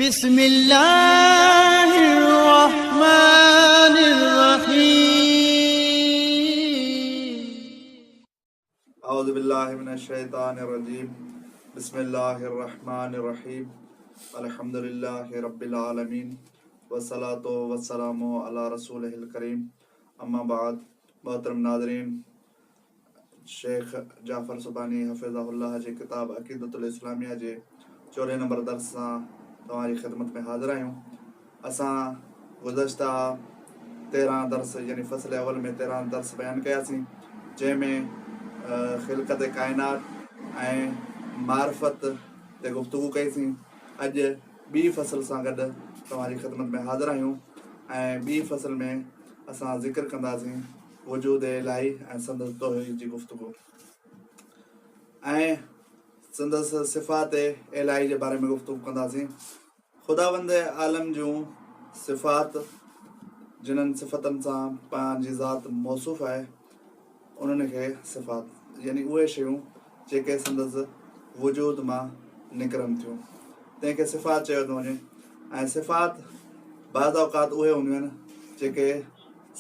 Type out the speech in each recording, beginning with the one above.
بسم الله الرحمن الرحيم. اعوذ بالله من الشيطان الرجيم بسم الله الرحمن الرحيم الحمد لله رب العالمين والصلاة والسلام على رسوله الڪريم اما بعد محترم ناظرين شيخ جعفر سبحاني حفظه الله جي ڪتاب عقيدة الاسلاميه جي چوڏهين نمبر درس سان توهان جي خدمت ۾ حاضر آهيون. اسان گذشته 13 درس يعني فصل اول ۾ 13 درس بيان ڪياسين جنهن ۾ خلقت ڪائنات ۽ معرفت تي گفتگو ڪئيسين. اڄ ٻي فصل سان گڏ توهان جي خدمت ۾ حاضر آهيون ۽ ٻي فصل ۾ اسان ذڪر ڪنداسين وجود الاهي ۽ سندس توحيد جي گفتگو ۽ سندس صفات الاهي جي باري ۾ گفتگو ڪنداسين. خداوند عالم جون صفات جنھن صفتن سان پنھنجي ذات موصوف آهي انهن کي صفات يعني اهي شيون جيڪي سندس وجود مان نڪرن ٿيون تنهن کي صفات چيو ٿو وڃي ۽ صفات بعض اوقات اهي هونديون آهن جيڪي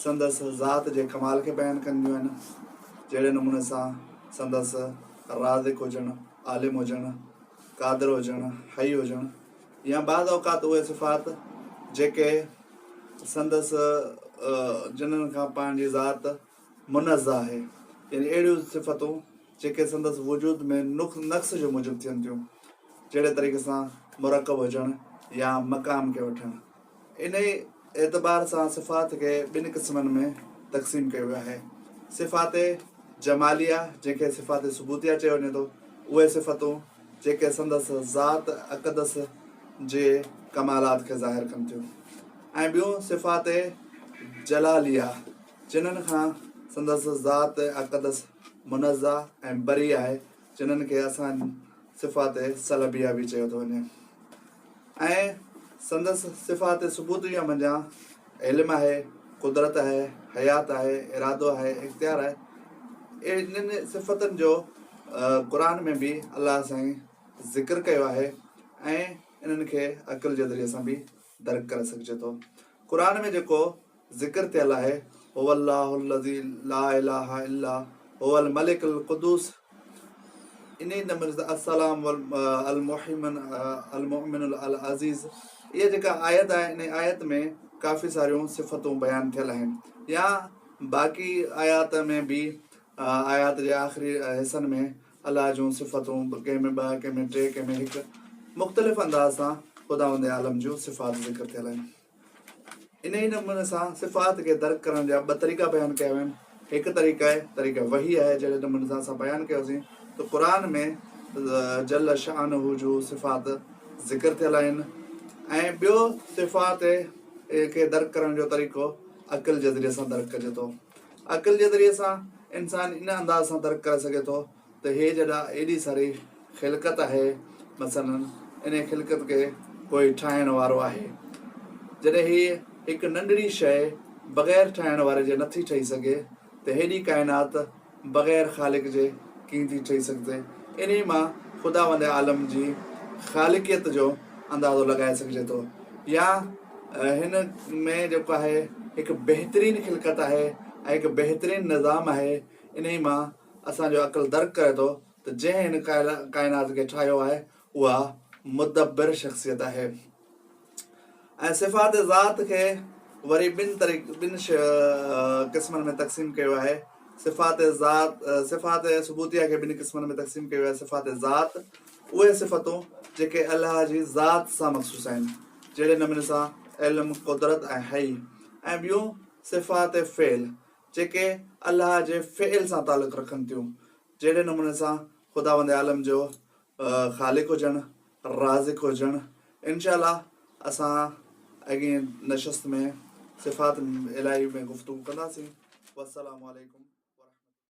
سندس ذات جي ڪمال کي بيان ڪنديون آهن، جهڙي نموني سان سندس رازق هجڻ، عالم هجڻ، قادر هجڻ، حي هجڻ يا بعض اوقات اهي صفات جيڪي سندس جنھن کان پنھنجي ذات منزه آهي يعني اهڙيون صفتون جيڪي سندس وجود ۾ نقص جو موجب ٿين ٿيون، جهڙي طريقي سان مرڪب هجڻ يا مقام کي وٺڻ. انهيء اعتبار سان صفات کي ٻن قسمن ۾ تقسيم ڪيو ويو آهي. صفات جماليه جنهن کي صفات ثبوتيه چيو وڃي ٿو، اهي صفتون جيڪي سندس ذات اقدس جي ڪمالات کي ظاهر ڪن ٿيون ۽ ٻيون صفات جلاليه جنھن کان سندس ذات اقدس منزه ۽ بري آهي، جنھن کي اسان صفات سلبيه به چيو ٿو وڃي. ۽ سندس صفات ثبوتيه منجهان علم آهي، قدرت آهي، حيات آهي، ارادو آهي، اختيار آهي. انهن صفتن جو قرآن ۾ به الله سائين ذڪر ڪيو آهي ۽ انهن کي عقل جي ذريعي سان به درڪ ڪري سگهجي ٿو. قرآن ۾ جيڪو ذڪر ٿيل آهي، هو الله الذي لا اله الا هو الملڪ القدوس انهي نموني سان السلام المهيمن المؤمن العزيز اها جيڪا آيت آهي انهي آيت ۾ ڪافي ساريون صفتون بيان ٿيل آهن يا باقي آيات ۾ به آيات جي آخري حصن ۾ الله جون صفتون ڪنهن ۾ ٻه ڪنهن ۾ ٽي ڪنهن ۾ هڪ مختلف انداز سان خداوند عالم جون صفات ذڪر ٿيل آهن. انهيء نموني سان صفات کي درڪ ڪرڻ جا ٻه طريقا بيان ڪيا ويا آهن. هڪ طريقه طريقه وحي آهي، جهڙي نموني سان اسان بيان ڪيوسين ته قرآن ۾ جل شانه جون صفات ذڪر ٿيل آهن ۽ ٻيو صفات کي درڪ ڪرڻ جو طريقو عقل جي ذريعي سان درڪ ڪجي ٿو. عقل جي ذريعي سان انسان ان انداز سان درڪ ڪري سگهي ٿو ته هي جڏا ايڏي ساري خلقت آهي مثلاً انهي خلقت کي ڪوئي ٺاهڻ وارو آهي. جڏهن هي هڪ ننڍڙي شيء بغير ٺاهڻ واري جي نٿي ٺهي سگهي ته هيڏي ڪائنات بغير خالق جي ڪيئن ٿي ٺهي سگهجي. انهي مان خداوند عالم جي خالقيت جو اندازو لڳائي سگهجي ٿو يا هن ۾ جيڪو آهي هڪ بهترين خلقت آهي ۽ هڪ بهترين نظام آهي انهي مان اسان جو عقل درڪ ڪري ٿو ته جنهن هن ڪائنات کي ٺاهيو آهي اها مدبر شخصيت آهي ۽ صفات ذات کي وري ٻن طريق ٻن قسمن ۾ تقسيم ڪيو آهي صفات ذات صفات ثبوتيه کي ٻن قسمن ۾ تقسيم ڪيو آهي صفات ذات اهي صفتون جيڪي الله جي ذات سان مخصوص آهن جهڙي نموني سان علم قدرت ۽ حي ۽ ٻيون صفات فعل جيڪي الله جي فعل سان تعلق رکن ٿيون، جهڙي نموني سان خداوند عالم جو خالق هجڻ، رازق هجڻ، انشاء الله اسان اڳئين نشست ۾ صفات الاهي ۾ گفتگو ڪنداسين. والسلام عليڪم.